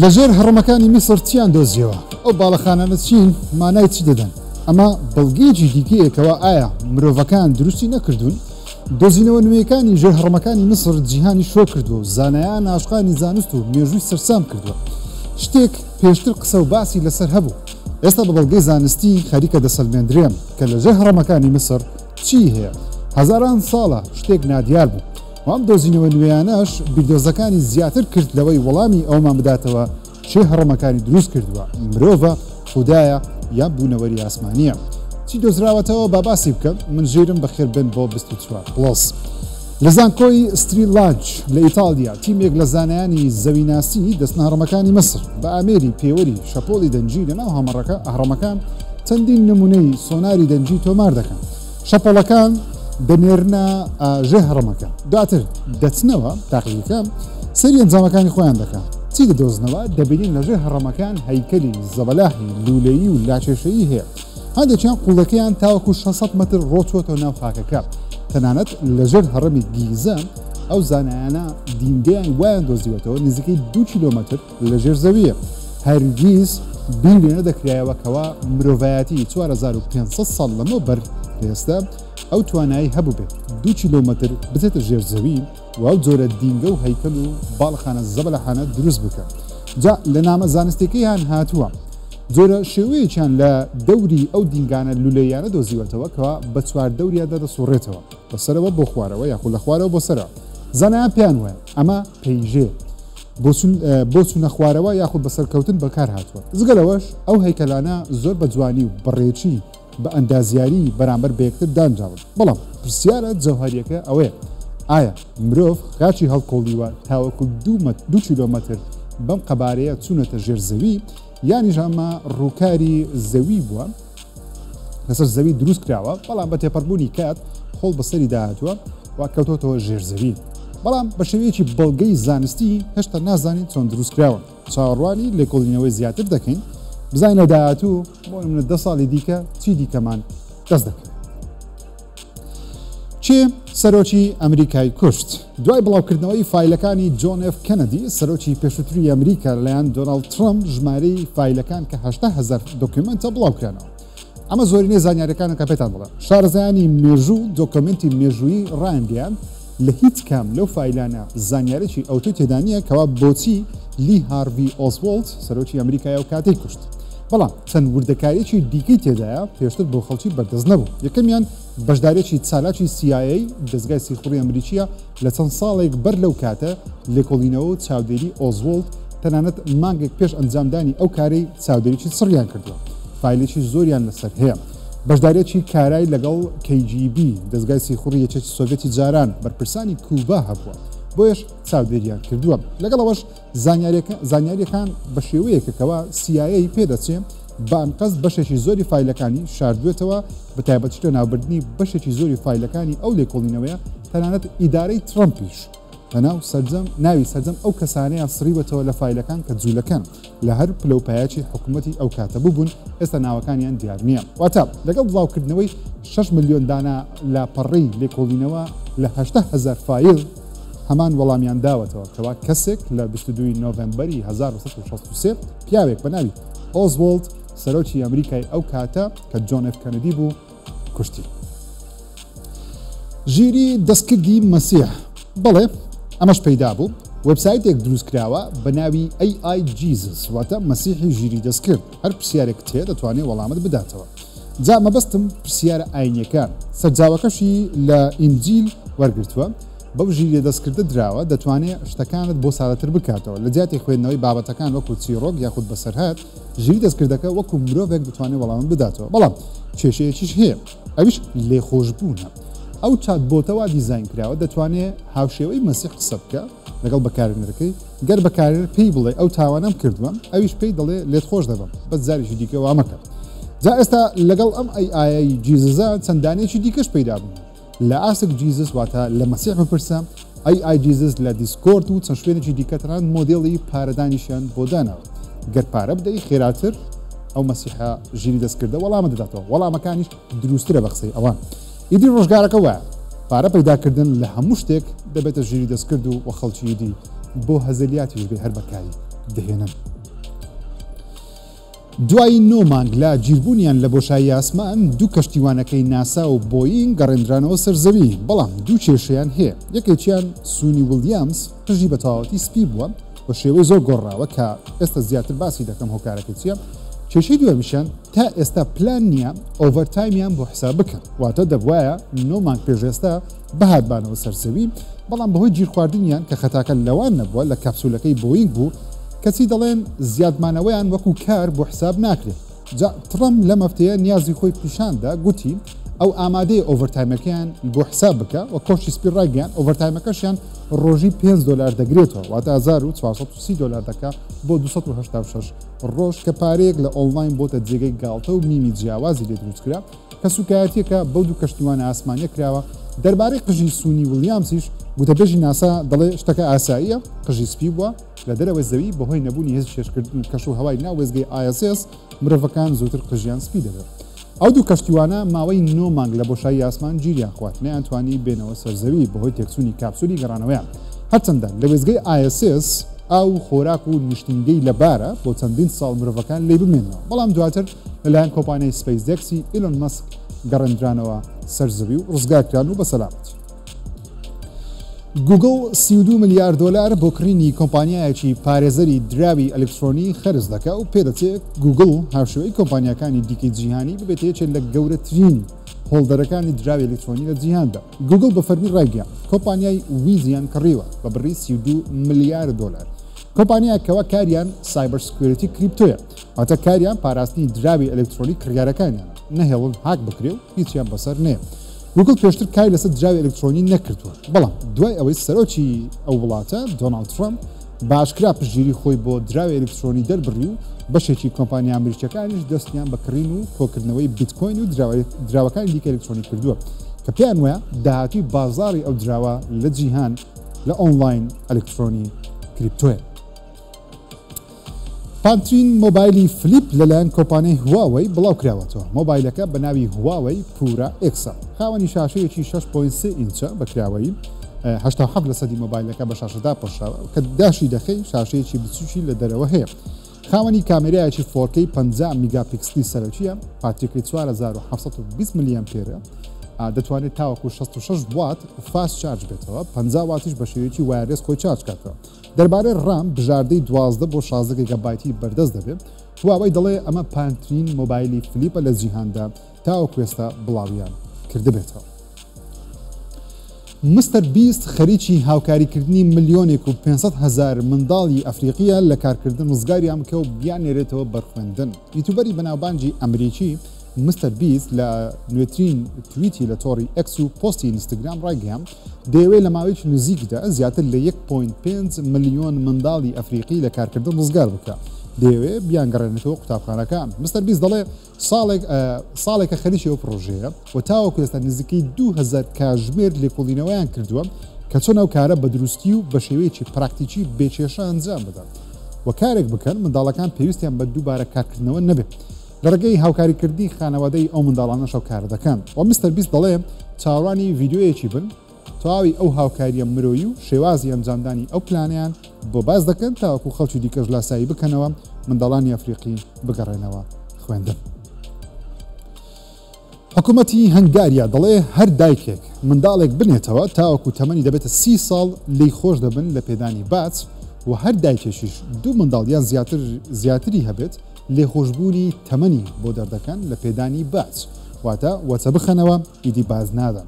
لەژێر هەڕەمەکانی میسر چیان دۆزیەوە؟ ئەو باڵەخانانە چین؟ مانای چی دەدەن؟ ئەمە بەڵگەیەکی دیکەیە کەوا ئایا مرۆڤەکان دروستی نەکردوون؟ دۆزینەوە نوێیەکانی ژێر هەڕەمەکانی میسر جیهانی شۆک کردووە و زانایان عاشقانی زانست و مێژووی سەرسام کردووە. شتێک پێشتر قسە و باسی لەسەر هەبوو، ئێستا بە بەڵگەی زانستی خەریکە دەسەلمێندرێ کە لەژێر هەڕەمەکانی میسر چی هەیە. هەزاران ساڵە شتێک نادیار بوو و ئەم دۆزینەوە نوێیانەش بیردۆزەکانی زیاتر کرد لەوەی وەڵامی ئەوەمان بداتەوە کێ هەڕەمەکانی دروست کردووە، مرۆڤە، خودایە یان بوونەوەری ئاسمانییە؟ چی دۆزراوەتەوە با باسی بکەم، من ژیرم بەخێربێن بۆ 24 Plus. لە زانکۆی ستریلاج لە ئیتاڵیا تیمێک لە زانایانی زەویناسی دەستنە هەڕەمەکانی میسر بە ئامێری پێوەری شەپۆلی دەنگی لەناو هەمەڕەکە هەڕەمەکان چەندین نمونەی سۆناری دەنگی تۆمار دەکەن. شەپۆڵەکان دەنێرنە ژێر هەڕەمەکە دواتر دەچنەوە تاقیگەکە سەیری ئەنجامەکانی خۆیان دەکەن چی دەدۆزنەوە دەبینین لەژێر هەڕەمەکان هەیکەلی زەبەلاحی لولەیی و لاکێشەیی هەیە هەندێکیان قوڵەکەیان تاوەکو 600 مەتر ڕۆچووەتەوە ناو خاکەکە تەنانەت لەژێر هەڕەمی گیزە ئەو زانایانە دینگەیان وایان دۆزیوەتەوە نزیکەی 2 کیلۆمەتر لەژێر زەوییە. هەرگیز بیر لێ نەدەکرایەوە کەوا مرۆڤایەتی 4500 ساڵ لەمەوبەر لە ئێستا ئەو توانایەی هەبووبێت دوو کیلۆمەتر بچێتە ژێر زەوی و ئەو جۆرە دینگە و هەیکەل و باڵەخانە زەبەلاحانە دروست بکات. جا لە نامە زانستیەکەیان هاتووە جۆرە شێوەیەکیان لە دەوری ئەو دینگانە لولەییانە دۆزیوەتەوە کەوا بە چواردەوریاندا دەسوڕێتەوە لە سەرەوە بۆ خوارەوە یاخود لە خوارەوە بۆ سەرەوە. زانایان پێیان وایە ئەمە پەیژەیە. بۆ چوونە خوارەوە یاخود بە سەرکەوتن بەکار هاتووە. جگە لەوەش ئەو هەیکەلانە زۆر بە جوانی و بە ڕێکی بە ئەندازیاری بەرامبەر بە یەکتر دانراون. بەڵام پرسیارە جەوهەرییەکە ئەوەیە ئایا مرۆڤ خاکی هەڵکۆڵیوە تاوەکو دوو کیلۆمەتر بەم قەبارەیە چوونەتە ژێر زەوی یانیش ئەمە ڕووکاری زەوی بووە؟ لەسەر زەوی دروست کراوە بەڵام بە تێپەڕبوونی کات خۆڵ بەسەری داهاتووە و کەوتۆتەوە ژێر زەوی بەڵام بە شێوەیەکی بەڵگەی زانستی هێشتا نازانین چۆن دروست کراون چاوەڕوانی لێکۆڵینەوەی زیاتر دەکەین بزانین لە داهاتوو بۆ نمونە 10 ساڵی دیکە چی دیکەمان دەست دەکەوێت. کێ سەرۆکی ئەمریکای کوشت؟ دوای بڵاوکردنەوەی فایلەکانی جۆن ئێف کەنەدی، سەرۆکی پێشووتری ئەمریکا لەلایەن دۆناڵد ترەمپ، ژمارەی فایلەکان کە 80,000 دۆکیومێنتە بڵاوکرانەوە. ئەمە زۆرینەی زانیاریەکانە کە پێتان دەڵێم. شارەزایانی مێژوو و دۆکۆمێنتی مێژوویی ڕایانگەیاند، لە هیچ کام لەو فایلانە زانیاریی ئەوتۆی تێدا نییە کەوا بۆچی لی هارڤی ئۆزوۆڵد سەرۆکی ئەمریکای ئەو کاتەی کوشت. بەڵام چەند وردەکارییەکی دیکەی تێدایە پێشتر بۆ خەڵکی بەردەست نەبوو. یەکەمیان بەشداریی چالاکی CIA، دەزگای سیخوڕی ئەمریکییە، لە چەند ساڵێک بەر لەو کاتە لێکۆڵینەوە و چاودێری ئۆزوۆڵد تەنانەت مانگێک پێش ئەنجامدانی ئەو کارەی چاودێریی چڕیان کردووە، فایلێکی زۆریان لەسەر هەیە. بەشداریی کارای لەگەڵ KGB، دەزگای سیخوڕی یەکێتی سۆڤێتی جاران، بەرپرسانی کوبا هەبووە، بۆیەش چاودێریان کردووە. لەگەڵ ئەوەش زانیارییەکان بە شێوەیەکە کەوا CIA پێدەچێ بە ئەنقەست بەشێکی زۆری فایلەکانی شاردوێتەوە، بە تایبەتیش لەناوبردنی بەشێکی زۆری فایلەکانی ئەو لێکۆڵینەوەیە، تەنانەت ئیدارەی ترەمپیش لەناو سەرجەم ناوی سەرجەم ئەو کەسانەیان سڕیوەتەوە لە فایلەکان کە جوولەکەن لە هەر پلە و پایەکی حکوومەتی ئەو کاتە بووبوون، ئێستا ناوەکانیان دیار نییە. واتە لەگەڵ بڵاوکردنەوەی 6 ملیۆن دانە لاپەڕەی لێکۆڵینەوە لە 80,000 فایل، هەمان وەڵامیان داوەتەوە کەوا کەسێک لە 22 ی نۆڤەمبەری 1963 پیاوێک بە ناوی ئۆزوۆڵد سەرۆکی ئەمریکای ئەو کاتە کە جۆن ئێف کەنەدی بوو کوشتی. ژیری دەستکردی مەسیح بەڵێ ئەمەش پەیدا بوو وێبسایتێک دروست کراوە بە ناوی AI Jesus واتە مەسیحی ژیری دەستکرد هەر پرسیارێک تێ دەتوانێت وەڵامت بداتەوە جا مەبەستم پرسیارە ئاینیەکان سەرجاوەکەشی لە ئینجیل وەرگرتووە بەو ژیریە دەستکردە دراوە دەتوانێت شتەکانت بۆ سادەتر بکاتەوە لە جیاتی خوێندنەوەی بابەتەکان وەکو چیڕۆک یاخود بەسەرهات ژیری دەستکردەکە وەکو مرۆڤێک دەتوانێت وەڵامت بداتەوە بەڵام کێشەیەکیش هەیە ئەویش لێخۆشبوونە ئەو chatbot ە وا دیزاین کراوە دەتوانێت هاوشێوەی مەسیح قسە بکە لەگەڵ بەکارهێنەرەکەی گەر بەکارهێنەر پێی بڵێ ئەو تاوانەم کردووە ئەویش پێی دەڵێ لێت خۆش دەبم بەس جارێکی دیکە وا مەکە جا ئێستا لەگەڵ ئەم AI ی Jesus ە چەند دانەیەکی دیکەش پەیدا بوون لە Ask Jesus واتە لە مەسیح بپرسە، AI Jesus لە Discord و چەند شوێنێکی دیکە تەنانەت مۆدێڵی پارەدانیشیان بۆ داناوە. گەر پارە بدەی خێراتر ئەو مەسیحە ژیری دەستکردە وەڵامت دەداتەوە، وەڵامەکانیش دروستترە بە قسەی ئەوان. ئیدی ڕۆژگارەکە وایە پارە پەیداکردن لە هەموو شتێک دەبێتە ژیری دەستکرد و خەڵکی ئیدی بۆ هەزەلیاتیش بێ هەر بەکاری دەهێنن. دوای نۆ مانگ لە گیربوونیان لە بۆشایی ئاسمان، دوو کەشتیوانەکەی ناسا و بۆینگ گەڕێندرانەوە سەر زەوی، بەڵام دوو کێشەیان هەیە، یەکێکیان سونی وڵیامز قژی بە تەواوەتی سپی بووە و شێوەی زۆر گۆڕراوە کە ئێستا زیاتر باسی دەکەم هۆکارەکەی چییە، کێشەی دووەمیشیان تا ئێستا پلان نییە overtime یان بۆ حساب بکەن، واتە دەبوایە نۆ مانگ پێش ئێستا بهاتبانەوە سەر زەوی، بەڵام بەهۆی گیرخواردنیان کە خەتاکە لەوان نەبووە لە کەپسولەکەی بۆینگ بوو، کەچی دەڵێن زیادمانەوەیان وەکو کار بۆ حساب ناکرێت. جا تڕەمپ لەم هەفتەیە نیازی خۆی پیشاندا، گوتی ئەو ئامادەیە overtime ەکەیان بۆ حساب بکا و کۆشکی سپی ڕایگەیاند overtime ەکەشیان ڕۆژی 5 دۆلار دەگرێتەوە، واتە 1430 دۆلار دەکا بۆ 286 ڕۆژ، کە پارەیەک لە ئۆنلاین بۆتە جێگەی گاڵتە و meme ی جیاوازی لێ دروستکرا. کە سوکایەتیەکە بەو دوو کەشتیوانە ئاسمانیە کراوە، دەربارەی قژی سونی وڵیامسیش گوتەبێژی ناسا دەڵێ شتەکە ئاساییە، قژی سپی بووە لە دەرەوەی زەوی بەهۆی نەبوونی هێزی کێشکردن و کەش و هەوای ناو وێستگەی ISS مرۆڤەکان زووتر قژیان سپی دەبێت. ئەو دوو کەشتیوانە ماوەی نۆ مانگ لە بۆشایی ئاسمان گیریان خوارد، نەیانتوانی بێنەوە سەر زەوی بەهۆی تێکچوونی کاپسولی گەڕانەوەیان. هەرچەندە لە وێستگەی ISS ئاو و خۆراک و نیشتنگەی لەبارە بۆ چەندین ساڵ مرۆڤەکان لێی بمێننەوە، بەڵام دواتر لەلایەن کۆمپانیای سپەیس ئێکسی ئیلۆن مەسک گەڕێندرانەوە سەر زەوی و ڕزگارکران و بە سەلامەتی. گوگڵ 32 ملیار دۆلار بۆ کڕینی کۆمپانیایەکی پارێزەری دراوی ئەلکترۆنی خەرج دەکا و پێدەچێت گوگڵ هاوشێوەی کۆمپانیاکانی دیکەی جیهانی ببێتە یەکێک لە گەورەترین holder ەکانی دراوی ئەلکترۆنی لە جیهاندا. گوگڵ بە فەرمی ڕایگەیاند کۆمپانیای ویزیان کڕیوە بە بڕی 32 ملیار دۆلار. کۆمپانیایەک کەوا کاریان cyber security crypto یە، واتە کاریان پاراستنی دراوی ئەلکترۆنی کڕیارەکانیانە نەهێڵن هاک بکرێ و هیچیان بەسەر نەیە. گوگڵ پێشتر کاری لەسەر دراوی ئەلکترۆنی نەکردووە، بەڵام دوای ئەوەی سەرۆکی ئەو وڵاتە دۆناڵد ترەمپ بە ئاشکرا پشتگیری خۆی بۆ دراوی ئەلکترۆنی دەربڕی و بەشێکی کۆمپانیا ئەمریکیەکانیش دەستیان بە کڕین و کۆکردنەوەی بیتکۆین و دراوەکانی دیکە ئەلکترۆنی کردووە کە پێیان وایە داهاتووی بازاڕی ئەو دراوە لە جیهان لە ئۆنلاین ئەلکترۆنی crypto یە. پانترین مۆبایلی flip لەلایەن کۆمپانیای هواوەی بڵاوکراوەتەوە، مۆبایلەکە بە ناوی هواوەی پورا ئێکسە، خاوەنی شاشەیەکی 6.3 ئینچە بە کراوەیی، 87 لەسەدی مۆبایلەکە بە شاشە داپۆشراوە کە داشی دەخەی شاشەیەکی بچووکی لە دەرەوە هەیە. خاوەنی کامێرایەکی 4K 50 میگاپیکسلی سەرەکیە، پاتریەکەی 4720 ملیامپێرە، دەتوانێت تاوەکو 66 وات fast charge بێتەوە، 50 واتیش بە شێوەیەکی wireless خۆی charge کاتەوە. دەربارەی RAM بژاردەی 12 بۆ 16 گیگابایتی بەردەست دەبێت، هواوەی دەڵێ ئەمە پانترین مۆبایلی flip ە لە جیهاندا تاوەکو ئێستا بڵاویان کردبێتەوە. مستەر بیست خەریکی هاوکاریکردنی ملیۆنێک و 500 هەزار منداڵی ئەفریقیە لە کارکردن ڕزگاریان بکە و بیاننێرێتەوە بەرخوێندن. یوتوبەری بەناوبانگی ئەمریکی مستەر بیست لە نوێترین تویتی لە تۆڕی ئێکس و پۆستی ئینستاگرام ڕایگەیاند، دەیەوێت لە ماوەیەکی نزیکدا زیاتر لە 1.5 ملیۆن منداڵی ئەفریقی لە کارکردن ڕزگار بکە، دەیەوێت بیانگەڕێنێتەوە قوتابخانەکان. مستەر بیست دەڵێ ساڵێک ساڵێکە خەریکی ئەو پڕۆژەیە و تاوەکو ئێستا نزیکەی 2000 کاژمێر لێکۆڵینەوەیان کردووە کە چۆن ئەو کارە بە دروستی و بە شێوەیەکی پراکتیکی بێ کێشە ئەنجام بدەن و کارێک بکەن منداڵەکان پێویستیان بە دووبارە کارکردنەوە نەبێت. لە ڕێگەی هاوکاریکردنی خانەوادەی ئەو منداڵانەش ئەو کارە دەکەن و مستەر بیست دەڵێ چاوەڕوانی ڤیدیۆیەکی بن تەواوی ئەو هاوکارییە مرۆیی و شێوازی ئەنجامدانی ئەو پلانەیان بۆ باس دەکەن تاوەکو خەڵکی دیکەش لاسایی بکەنەوە منداڵانی ئەفریقی بگەڕێنەوە خوێندن. حکوومەتی هەنگاریا دەڵێ هەر دایکێک منداڵێک بنێتەوە تاوەکو تەمەنی دەبێتە 30 ساڵ لێی خۆش دەبن لە پێدانی باج و هەر دایکێکیش دوو منداڵ یان زیاتر زیاتری هەبێت لێخۆشبوونی تەمەنی بۆ دەردەکەن لە پێدانی باج، واتە وەچە بخەنەوە ئیدی باج نادەن.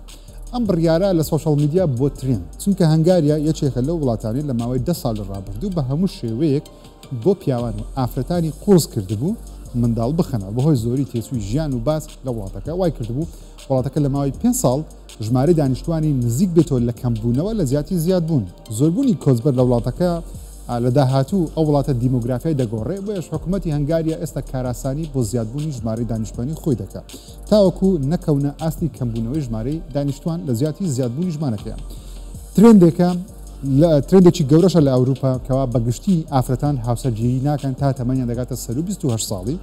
ئەم بڕیارە لە social media بۆ trend، چونکە هەنگاریا یەکێکە لەو وڵاتانەی لە ماوەی 10 ساڵی ڕابردوو بە هەموو شێوەیەک بۆ پیاوان و ئافرەتانی قورس کردبوو منداڵ بخەنەوە بەهۆی زۆری تێچووی ژیان و باج لە وڵاتەکە وای کردبوو وڵاتەکە لە ماوەی 5 ساڵ ژمارەی دانیشتوانی نزیک بێتەوە لە کەمبوونەوە لە جیاتی زیادبوون. زۆربوونی کۆچبەر لە وڵاتەکە لە داهاتوو ئەو وڵاتە دیمۆگرافیای دەگۆڕێ، بۆیەش حکوومەتی هەنگاریا ئێستا کارئاسانی بۆ زیادبوونی ژمارەی دانیشتوانی خۆی دەکات تاوەکو نەکەونە ئاستی کەمبوونەوەی ژمارەی دانیشتوان لە جیاتی زیادبوونی ژمارەکەیان. ترێندێکە لە ترێندێکی گەورەشە لە ئەوروپا کەوا بە گشتی ئافرەتان هاوسەرگیری ناکەن تا تەمەنیان دەگاتە سەروو 28 ساڵی،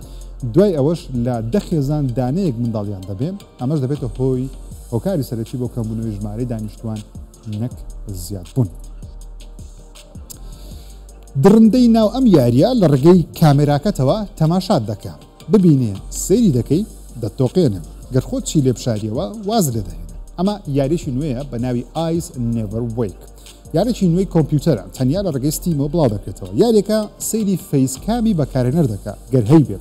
دوای ئەوەش لە 10 خێزان دانەیەک منداڵیان دەبێ، ئەمەش دەبێتە هۆی هۆکاری سەرەکی بۆ کەمبوونەوەی ژمارەی دانیشتوان نەک زیادبوون. دڕندەی ناو ئەم یاریە لە ڕێگەی کامێراکەتەوە تەماشات دەکا. ببینێ سەیری دەکەی دەتتۆقێنێ، گەر خۆت چی لێ بشاریەوە واز لێ دەهێنێ. ئەمە یاریی نوێیە بە ناوی Eyes Never Wake. یاریی نوێی کۆمپیوتەرە، تەنیا لە ڕێگەی Steam ەوە بڵاو دەکرێتەوە. یارییەکە سەیری face cam ی بەکارهێنەر دەکا، گەر هەیبێ.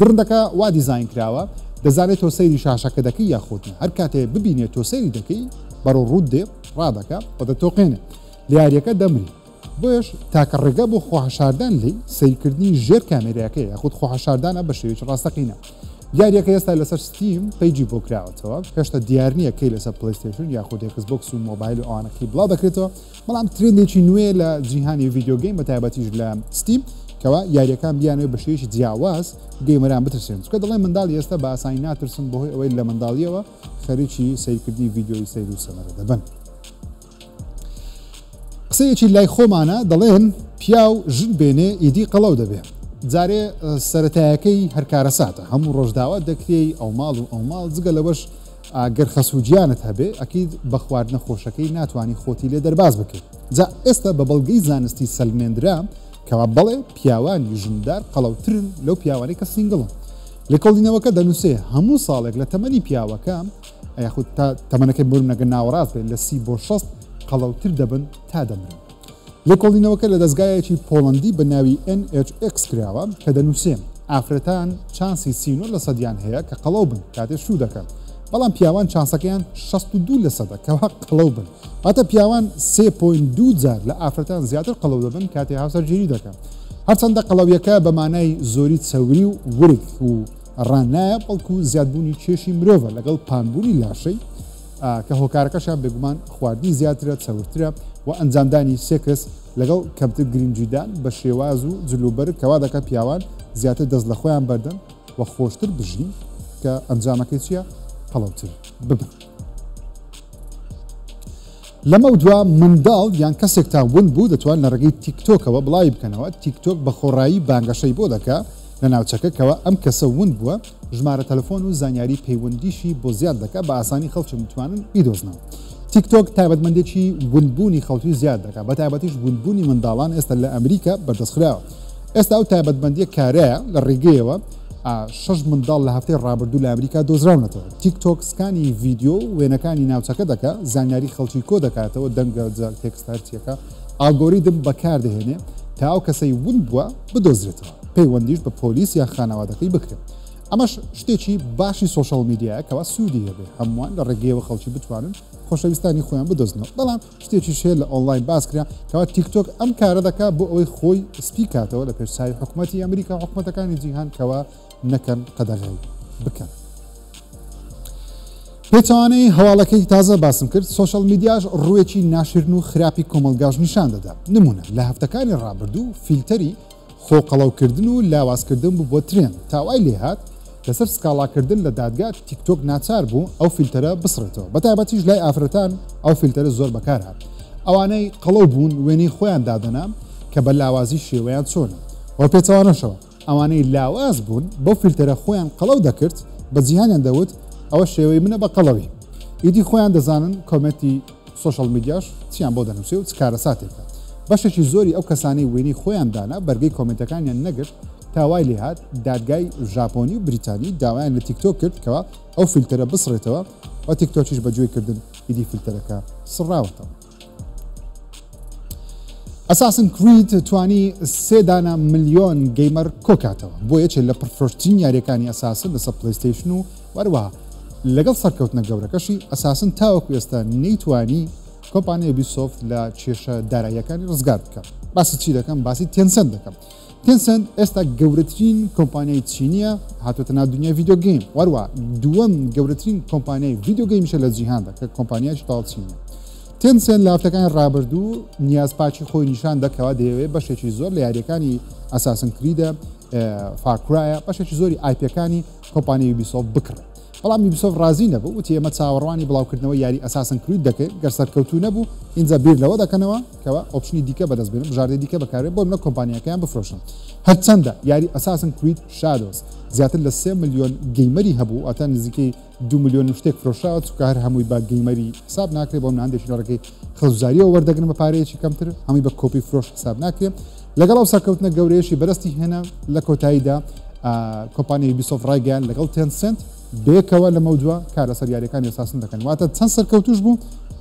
دڕندەکە وا دیزاین کراوە، دەزانێ تۆ سەیری شاشەکە دەکەی یاخود نا. هەر کاتێ ببینێ تۆ سەیری دەکەی، بەرەو ڕووت دێ، ڕادەکا و دەتۆقێنێ. لە یارییەکە دەمری. بۆیەش تاکە ڕێگا بۆ خۆحەشاردان لێی، سەیرکردنی ژێر کامێرایەکەیە یاخود خۆحەشاردانە بە شێوەیەکی ڕاستەقینە. یارییەکە ئێستا لەسەر Steam page ی بۆ کراوەتەوە، هێشتا دیار نییە کەی لەسەر PlayStation یاخود Xbox و مۆبایل و ئەوانە کەی بڵاو دەکرێتەوە، بەڵام trend ێکی نوێ لە جیهانی video game بە تایبەتیش لە Steam کەوا یارییەکان بیانەوێت بە شێوەیەکی جیاواز gamer ان بترسێن، چونکە دەڵێن منداڵی ئێستا بە ئاسانی ناترسن بەهۆی ئەوەی لە منداڵییەوە خەریکی سەیرکردنی ڤیدیۆی سەیر و سەمەرە دەبن. قسەیەکی لای خۆمانە دەڵێن پیاو ژن بێنێ ئیدی قەڵەو دەبێ. جارێ سەرەتایەکەی هەر کارەساتە هەموو ڕۆژ داوات دەکرێی ئەو ماڵ و ئەو ماڵ جگە لەوەش گەر خەسوو گیانت هەبێ ئەکید بە خواردنە خۆشەکەی ناتوانی خۆتی لێ دەرباز بکەی جا ئێستا بە بەڵگەی زانستی سەلمێندرا کەوا بەڵێ پیاوانی ژندار قەڵەوترن لەو پیاوانەی کە single ن لێکۆڵینەوەکە دەنووسێ هەموو ساڵێک لە تەمەنی پیاوەکە یاخود تا تەمەنەکەی بۆ نمونە ناوەڕاست بێت لە 30 بۆ 60 قەڵەوتر دەبن تا دەمرن. لێکۆڵینەوەکە لە دەزگایەکی پۆڵەندی بە ناوی NHX کراوە کە دەنووسێ، ئافرەتان چانسی 39 لە سەدیان هەیە کە قەڵەو بن کاتێ شوو دەکەن، بەڵام پیاوان چانسەکەیان 62 لە سەدە کەوا قەڵەو بن، واتە پیاوان 3.2 جار لە ئافرەتان زیاتر قەڵەو دەبن کاتێ هاوسەرگیری دەکەن. هەرچەندە قەڵەویەکە بە مانای زۆری چەوری و ورگ و ڕان نایە، بەڵکو زیادبوونی کێشی مرۆڤە لەگەڵ پانبوونی لاشەی، کە هۆکارەکەشیان بێگومان خواردنی زیاترە، چەورترە و ئەنجامدانی سێکس لەگەڵ کەمتر گرنگیدان بە شێواز و جلوبەرگ کە وا دەکات پیاوان زیاتر دەست لە خۆیان بەردەن و خۆشتر بژین کە ئەنجامەکەی چییە؟ قەڵەوتر ببن. لەمەودوا منداڵ یان کەسێکتان ون بوو دەتوان لە ڕێگەی تیکتۆکەوە بڵاوی بکەنەوە، تیکتۆک بە خۆڕایی بانگەشەی بۆ دەکا لە ناوچەکە کەوا ئەم کەسە ون بووە، ژمارە تەلەفۆن و زانیاری پەیوەندیشی بۆ زیاد دەکا بە ئاسانی خەڵکی متوانن بیدۆزنەوە. تیکتۆک تایبەتمەندێکی ونبوونی خەڵکی زیاد دەکا بە تایبەتیش ونبوونی منداڵان ئێستا لە ئەمریکا بەردەستخراوە. ئێستا ئەو تایبەتمەندیە کارایە لە ڕێگەیەوە شەش منداڵ لە هەفتەی ڕابردوو لە ئەمریکا دۆزراونەتەوە. تیکتۆک scan ی ڤیدیۆ و وێنەکانی ناوچەکە دەکا، زانیاری خەڵکی کۆ دەکاتەوە، دەنگە text هەرچیەکە، ئالگۆریدم بەکاردەهێنێ تا ئەو کەسەی ون بووە بدۆزرێتەوە، پەیوەندیش بە پۆلیس یان خانەوادەکەی بکرێت. ئەمەش شتێکی باشی social media یە کەوا سوودی هەبێ، هەمووان لە ڕێگەیەوە خەڵکی بتوانن خۆشەویستانی خۆیان بدۆزنەوە. بەڵام شتێکیش هەیە لە ئۆنلاین باس کرا کەوا تیکتۆک ئەم کارە دەکات بۆ ئەوەی خۆی سپی کاتەوە لە پێش چاوی حکوومەتی ئەمریکا و حکوومەتەکانی جیهان کەوا نەکەن قەدەغەی بکەن. پێچەوانەی هەواڵەکەی تازە باسم کرد، social media ش ڕوویەکی ناشرن و خراپی کۆمەڵگاش نیشان دەدا. نمونە لە هەفتەکانی ڕابردوو فیلتەری خۆ قەڵەوکردن و لاوازکردن بوو بۆ trend، تا وای لێهات لەسەر سکاڵاکردن لە دادگا تیکتۆک ناچار بوو ئەو فیلتەرە بسڕێتەوە، بەتایبەتیش لای ئافرەتان ئەو فیلتەرە زۆر بەکارهات، ئەوانەی قەڵەو بوون وێنەی خۆیان دادەنا کە بە لاوازی شێوەیان چۆنە و پێچەوانەشەوە ئەوانەی لاواز بوون بەو فیلتەرە خۆیان قەڵەو دەکرد بە جیهانیان دەوت ئەوە شێوەی منە بە قەڵەوی، ئیدی خۆیان دەزانن comment ی social media ش چیان بۆ دەنووسێ و چ کارەساتێکە. بەشێکی زۆری ئەو کەسانەی وێنەی خۆیان دانا بەرگەی comment ەکانیان نەگرت تا وای لێهات دادگای ژاپۆنی و بریتانی داوایان لە تیکتۆک کرد کەوا ئەو فیلتەرە بسڕێتەوە و تیکتۆکیش بە گوێی کردن ئیدی فیلتەرەکە سڕاوەتەوە. Assassin's Creed توانی سێ دانە ملیۆن gamer کۆکاتەوە بۆ یەکێ لە پڕفرۆشترین یاریەکانی Assassin لەسەر PlayStation و وەروەها لەگەڵ سەرکەوتنە گەورەکەشی Assassin تاوەکو ئێستا نەیتوانی کۆمپانیای Ubisoft لە کێشە داراییەکانی ڕزگار بکات. باسی چی دەکەم؟ باسی Tencent دەکەم. Tencent ئێستا گەورەترین کۆمپانیای چینیە هاتووەتە ناو دنیای video game، وەروە دووەم گەورەترین کۆمپانیای video game یشە لە جیهاندا کە کۆمپانیایکی تەواو چینیە. Tencent لە هەفتەکانی ڕابردوو نیازپاکی خۆی نیشان دەکەوە دەیەوێت بەشێکی زۆر لە یاریەکانی Assassin's Creed ە Far Cry ە بەشێکی زۆری IP ەکانی کۆمپانیای Ubisoft بکڕێت. بەڵام Ubisoft ڕازی نەبوو، وتی ئێمە چاوەڕوانی بڵاوکردنەوەی یاری Assassin's Creed دەکەین، گەر سەرکەوتوو نەبوو ئینجا بیر لەوە دەکەنەوە کەوا option ی دیکە بەدەست بێنن، بژاردەی دیکە بەکاربێن بۆ نمونە کۆمپانیاکەیان بفرۆشن. هەرچەندە یاری Assassin's Creed Shadows زیاتر لە 3 ملیۆن gamer ی هەبوو، واتە نزیکەی 2 ملیۆن و شتێک فرۆشراوە، چونکە هەر هەمووی بە gamer ی حساب ناکرێت، بۆ نمونە هەندێکی لە ڕێگەی خزمەتگوزارییەوە وەردەگرن بە پارەیەکی کەمتر، هەمووی بە کۆپی فرۆش حساب ناکرێت. لەگەڵ ئەو سەرکەوتنە گەورەیەشی بەدەستی هێنا لە کۆتاییدا کۆمپانیای یوبیسۆفت ڕایگەیاند لەگەڵ تێنسێنت بەیەکەوە لەمەودوا کار لەسەر یاریەکانی ئەساسن دەکەن، واتە چەند سەرکەوتوش بوو،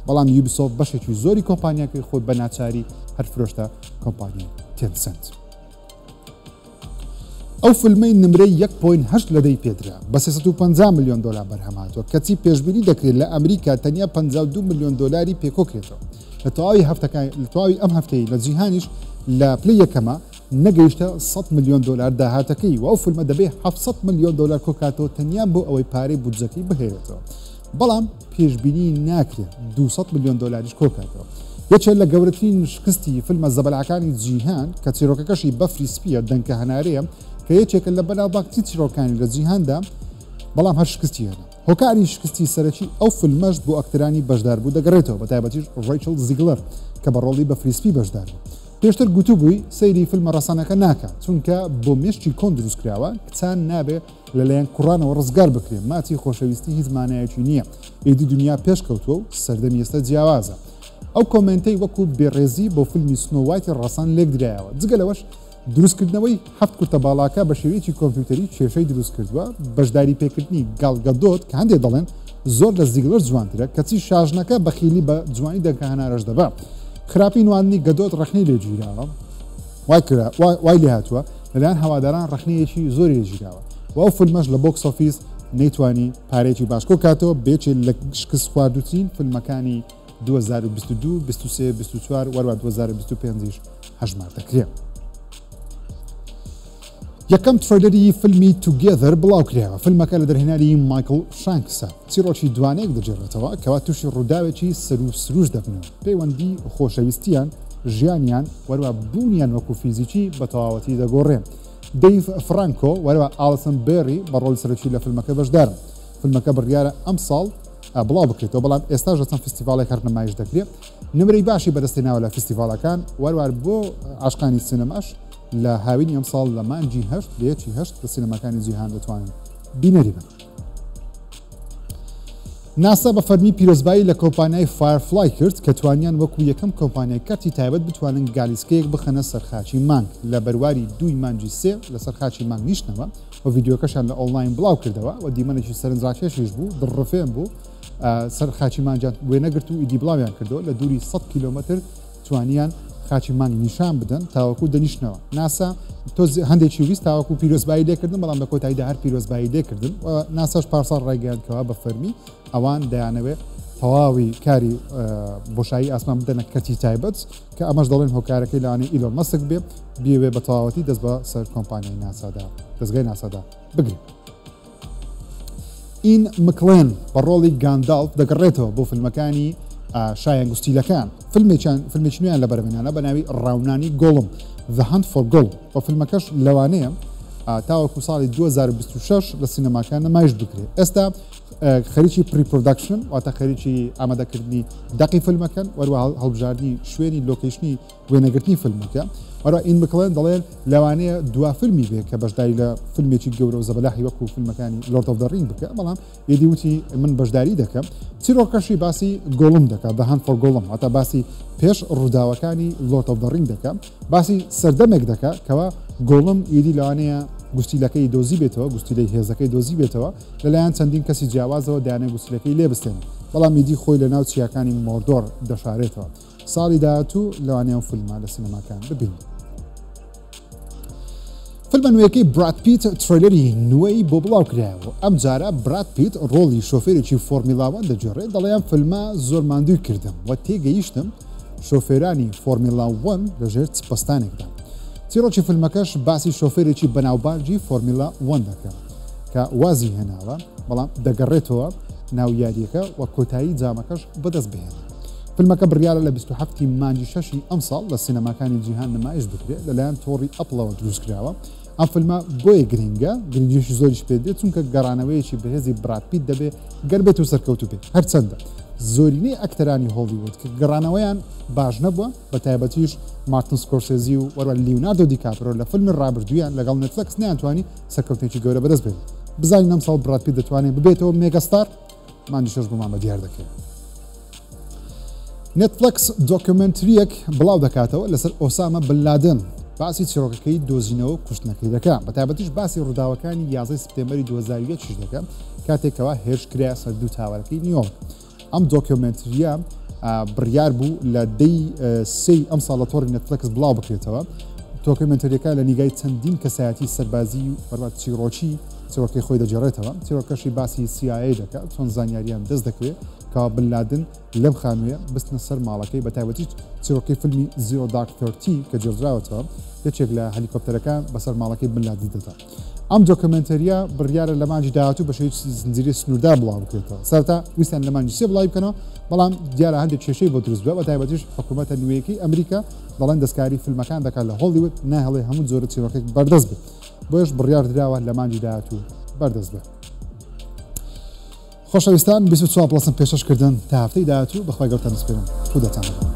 بەڵام یوبیسۆفت بەشێکی زۆری کۆمپانیاکەی خۆی بە ناچاری هەر فرۆشتە کۆمپانیای تێنسێنت. ئەو فیلمەی نمرەی 1.8 لە دەی پێدرا بە 350 ملیۆن دۆلار بەرهەم هاتووە، کەچی پێشبینی دەکرێت لە ئەمریکا تەنیا 52 ملیۆن دۆلاری پێکۆکرێتەوە. لە تەواوی هەفتەکان لە تەواوی ئەم هەفتەی لە جیهانیش لە پلەی یەکەمە، نەگەیشتە 100 ملیۆن دۆلار داهاتەکەی و ئەو فیلمە دەبێ 700 ملیۆن دۆلار کۆکاتەوە تەنیا بۆ ئەوەی پارەی بودجەکەی بهێنێتەوە، بەڵام پێشبینی ناکرێت 200 ملیۆن دۆلاریش کۆکاتەوە. یەکێ لە گەورەترین شکستی فیلمە زەبەلاکانی جیهان کە چیرۆکەکەشی بەفری سپیە دەنکە هەنارەیە کە یەکێکە لە بەناوبانگترین چیرۆکانی لە جیهاندا، بەڵام هەر شکستی هێنا. هۆکاری شکستی سەرەکی ئەو فیلمەش بۆ ئەکتەرانی بەشداربوو دەگەڕێتەوە، بە تایبەتیش ڕیچڵ زیگلەر کە بە ڕۆڵی بەفری سپی بەشدار بوو. پێشتر گوتبووی سەیری فیلمە ڕەسەنەکە ناکات، چونکە بۆ مێشکی کۆن دروستکراوە، کچان نابێ لەلایەن کوڕانەوە ڕزگار بکرێن، ماچی خۆشەویستی هیچ مانایەکی نییە، ئیدی دنیا پێشکەوتووە و سەردەمی ئێستا جیاوازە. ئەو کۆمێنتەی وەکو بێڕێزی بۆ فیلمی سنۆ وایتی ڕەسەن لێکدرایەوە. جگە لەوەش دروستکردنەوەی هەفت کورتە باڵاکە بە شێوەیەکی کۆمپیوتەری کێشەی دروستکردووە، بەشداری پێکردنی گاڵ گەدۆت کە هەندێک دەڵێن زۆر لە زیگلەر جوانترە، کەچی شاژنەکە بەخیلی بە جوانی دەنکە هەنارەش دەبا. خراپی نواندنی گەدۆت ڕەخنەی لێگیراوە، وای لێهاتووە لەلایەن هەواداران ڕەخنەیەکی زۆری لێگیراوە و ئەو فیلمەش لە box office نەیتوانی پارەیەکی باش کۆکاتەوە، بێچێ لە شکست خواردووترین فیلمەکانی 2022، 23، 24 وەروە 2025 یش هەژمار دەکرێت. یەکەم trailer ی فیلمی Together بڵاوکرایەوە. فیلمەکە لە دەرهێنەری مایکڵ شانکسە، چیرۆکی دوانەیەک دەگێڕێتەوە کەوا تووشی ڕووداوێکی سەر و سروش دەبنەوە، پەیوەندی خۆشەویستیان، ژیانیان وەروە بوونیان وەکو فیزیکی بە تەواوەتی دەگۆڕێ. دەیڤ فرانکۆ وەروە ئاڵسن بێری بە ڕۆڵی سەرەکی لە فیلمەکە بەشدارن. فیلمەکە بڕیارە ئەمساڵ بڵاو بکرێتەوە، بەڵام ئێستاش لە چەند فیستیڤاڵێک هەر نمایش دەکرێت. نمرەی باشی بەدەستهێناوە لە فیستیڤاڵەکان، وەروار بۆ عاشقانی سینەماش لە هاوینی ئەمساڵ لە مانگی هەشت لە یەکی هەشت لە سینەماکانی جیهان دەتوانن بینەری بن. ناسا بە فەرمی پیرۆزبایی لە کۆمپانیای فایرفلای کرد کە توانیان وەکو یەکەم کۆمپانیای کەرتی تایبەت بتوانن گالیسکەیەک بخەنە سەر خاچی مانگ. لە بەرواری دووی مانگی سێ لەسەر خاچی مانگ نیشتنەوە و ڤیدیۆکەشیان لە ئۆنلاین بڵاو کردەوە و دیمەنێکی سەرنجڕاکێشیش بوو، دڕڕفێن بوو. سەر خاچی مانگیان وێنەگرت و ئیدی بڵاویان کردەوە. لە دووری 100 کیلۆمەتر توانیان خاچی مانگ نیشان بدەن تاوەکو دەنیشتنەوە. ناسا تۆز هەندێکی ویست تاوەکو پیرۆزبایی لێکردن، بەڵام لە کۆتاییدا هەر پیرۆزبایی لێکردن و ناساش پارساڵ ڕایگەیاند کەوا بە فەرمی ئەوان دەیانەوێت تەواوی کاری بۆشایی ئاسمان بدەنە کەرتی تایبەت، کە ئەمەش دەڵێن هۆکارەکەی لەوانەیە ئیلۆن مەسک بێ بیەوێ بە تەواوەتی دەست بە سەر کۆمپانیای ناسادا، دەستگای ناسادا بگرێت. ئین مکڵێن بە ڕۆڵی گانداڵف دەگەڕێتەوە بۆ فیلمەکانی شایان گوستیلەکان. فیلمێکیان فیلمێکی نوێیان لە بەرهەمهێنانە بە ناوی ڕاونانی گۆڵم The Hunt for Gollum و فیلمەکەش لەوانەیە تاوەکو ساڵی 2026 لە سینەماکان نمایش بکرێت. ئێستا خەریکی pre-production واتە خەریکی ئامادەکردنی دەقی فیلمەکەن، وەروە هەڵبژاردنی شوێنی location ی وێنەگرتنی فیلمەکە. وەروە ئین مکڵێن دەڵێن لەوانەیە دوا فیلمی بێ کە بەشداری لە فیلمێکی گەورە و زەبەلاحی وەکو فیلمەکانی Lord of the Ring بکە، بەڵام ئیدی وتی من بەشداری دەکەم. چیرۆکەشی باسی گۆڵم دەکات، The Hunt for Gollum، واتە باسی پێش ڕووداوەکانی Lord of the Ring دەکات، باسی سەردەمێک دەکات کەوا گۆڵم ئیدی لەوانەیە گوستیلەکەی دۆزی بێتەوە، گوستیلەی هێزەکەی دۆزی بێتەوە، لەلایەن چەندین کەسی جیاوازەوە دەیانەوێت گوستیلەکەی لێ بستێنن، بەڵام ئیدی خۆی لەناو چیاکانی مۆردۆر دەشارێتەوە. ساڵی داهاتوو لەوانەیە ئەم فیلمە لە سینەماکان ببینین. فیلمە نوێیەکەی براد پیت trailer ی نوێی بۆ بڵاو کرایەوە. ئەم جارە براد پیت ڕۆڵی شۆفێرێکی فۆرمیلا وەن دەگێڕێت، دەڵێ ئەم فیلمە زۆر ماندووی کردم و تێگەیشتم شۆفێرانی فۆرمیلا وەن لەژێر چ پەستانێکدان. چیرۆکی فیلمەکەش باسی شۆفێرێکی بەناوبانگی فۆرمیلا وەن دەکات کە وازی هێناوە، بەڵام دەگەڕێتەوە ناو یارییەکە و کۆتایی جامەکەش بەدەست بهێنێت. فیلمەکە بڕیارە لە 27 ی مانگی شەشی ئەمساڵ لە سینەماکانی جیهان نمایش بکرێت، لەلایەن تۆڕی ئەپڵەوە دروستکراوە. ئەم فیلمە بۆیە گرنگە، گرنگیشی زۆریش پێ دێت، چونکە گەڕانەوەیەکی بەهێزی براد پیت دەبێت گەر بێت و سەرکەوتوو بێت. هەرچەندە زۆرینەی ئەکتەرانی هۆڵیوود کە گەڕانەوەیان باش نەبووە، بە تایبەتیش مارتن سکۆرسێزی و وەروە لیوناردۆ دیکاپرۆ لە فیلمی ڕابردوویان لەگەڵ نێتفلێکس نەیانتوانی سەرکەوتنێکی گەورە بەدەست بێنن. بزانین ئەمساڵ براد پیت دەتوانێت ببێتەوە megastar؟ مانگی شەش بۆمان بە دیار دەکەوێت. نێتفلێکس documentary یەک بڵاو دەکاتەوە لەسەر ئۆسامە بن لادن. باسی چیرۆکەکەی دۆزینەوە و کوشتنەکەی دەکا، بەتایبەتیش باسی ڕووداوەکانی 11 سپتێمبەری 2001 یش دەکا کاتێک کەوا هێرش کرایە سەر دوو tower ەکەی نیویۆرک. ئەم دۆکیۆمێنترییە بڕیار بوو لە دەی سێی ئەمساڵ لە تۆڕی نێتفلێکس بڵاو بکرێتەوە. دۆکیۆمێنترییەکە لە نیگای چەندین کەسایەتی سەربازی و هەروەها چیرۆکی چیرۆکەی خۆی دەگێڕێتەوە. چیرۆکەشی باسی CIA دەکات چۆن زانیاریان دەست دەکەوێت کەوا بن لادن لەم خانوویە بستنە سەر ماڵەکەی بەتایبەتیش چیرۆکەی فیلمی Zero Dark Thirty کە گێڕدراوەتەوە یەکێک لە هەلیکۆپتەرەکان بەسەر ماڵەکەی بن لادن دەدا. ئەم دۆکۆمێنتەریە بڕیارە لە مانگی داهاتوو بە شێوەی زنجیرەی سنووردار بڵاو بکرێتەوە. سەرەتا ویستیان لە مانگی سێ بڵاوی بکەنەوە، بەڵام دیارە هەندێک کێشەی بۆ دروست بووە، بە تایبەتیش حکوومەتە نوێیەکەی ئەمریکا دەڵێن دەستکاری فیلمەکان دەکات لە هۆڵیوود، ناهێڵێ هەموو جۆرە چیرۆکێک بەردەست بێت. بۆیەش بڕیار دراوە لە مانگی داهاتوو بەردەست بێت. خۆشەویستان 24 پڵەسم پێشەش کردن تا هەفتەی داهاتوو بەخوای گەورەتان دەسپێرم خوداتان لەگەڵ.